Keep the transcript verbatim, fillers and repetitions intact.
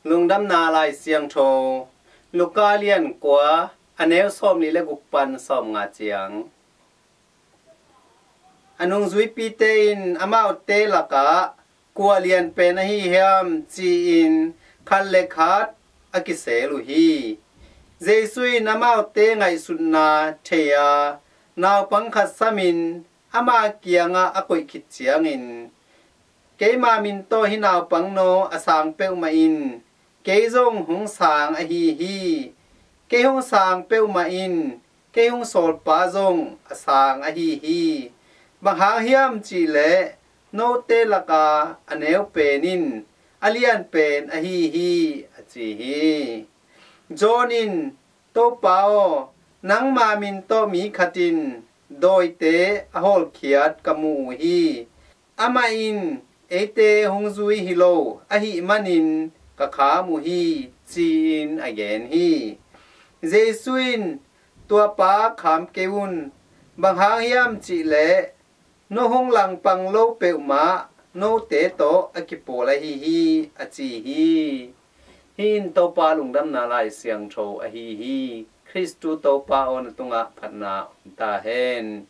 Lungdamna Lai Siangtho, Luka lian kua, a neu sawmli le guk pan sawmnga ciang. A nungzuipite in amaute lakah, "Kua lian pen ahi hiam?" ci-in khat le khat a kisel uh hi. Jesu in amaute ngaihsutna thei a, naupang khat samin ama kiangah a koih khit ciangin, "Keima min tawh hih naupang no a sang peuhmah in, kei zong hong sang ahi hi. Kei hong sang peuhmah in, kei hong sawlpa zong a sang ahi hi. Bang hang hiam cihleh, note laka a neu pen in a lian pen ahi hi," a ci hi. John in, "Topa aw, nangma min tawh mi khat in dawite a hawlkhiat ka mu uh hi. Amah in eite hong zui hi lo ahih manin ka kham uh hi," ci-in a gen hi. Jesu in, "Tua pa kham kei un. Bang hang hiam cihleh, no hong langpang lo peuhmah note tawh a kipawl ahi hi," a ci hi. Hih in Topa Lungdamna Lai Siangtho ahi hi. Khristu Topa aw, na tungah phatna om ta hen.